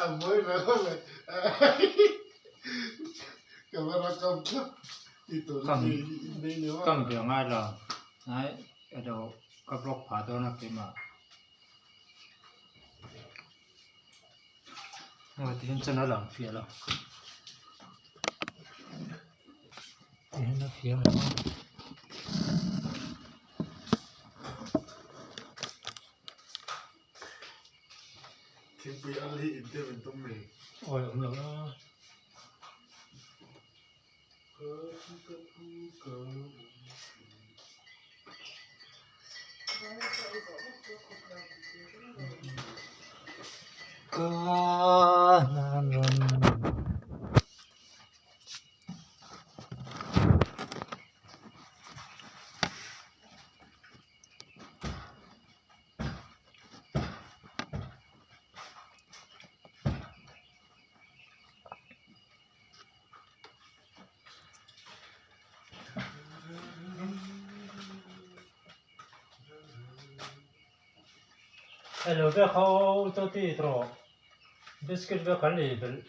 A mawi ve lo mai. Camera kam thlap ti tur hi in nei lo a. Kam ve ngai lo. Ai alo ka vlog phah dawn a keimah. Aw tihian chuan a lang fiah lo. Tihian a fiah lo a. Thingpui al hi in deuh in tum mai. Awi awm lo a. Hello ve kho cho ti tro biscuit ve kan lei belh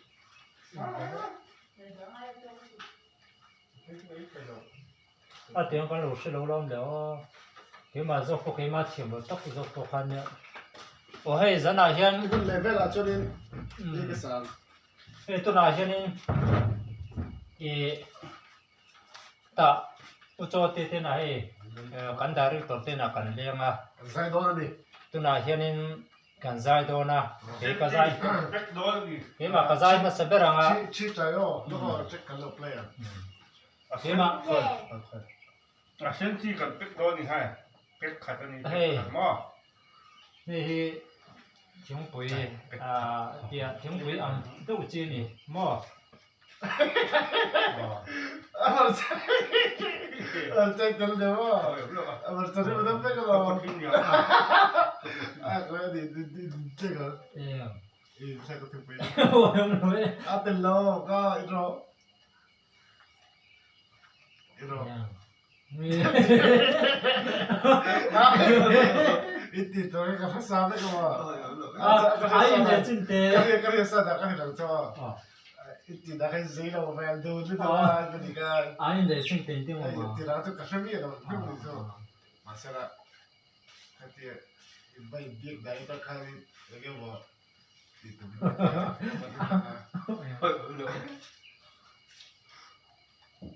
a tiang kan lo hre lo lam leh aw keimah zawk pawh keimah thiam loh tak zawk pawh khan nia aw hei zanah hian Hun leh velah chuanin i ka sang. Hei tunah hianin ih tah u chaw te te nah hei kan director te nah kan leng a. Kan zai dawn a ni. Tunah hianin kan zai dawn a kei ka zai keimah ka zai hmasa ber ang a. Chi chai aw lawk check kan lo play ang. Keimah A sen chi kan pek dawn ni hai pek khat a ni pek khat maw. Hei hi thingpui ah tiah thingpui ang deuh chi a ni maw.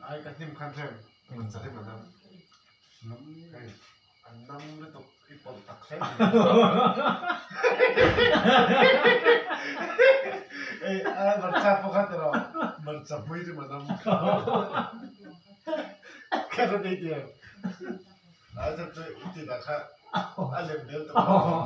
Ai ka hnim khan hrem charim an nam hei an nam lutuk i pawlh tak hle mai hei ai hmarcha pawh kha tiraw hmarcha hmui rim a nam kha ta tei tiang ai chu chu i ti dah kha a lem bel tawh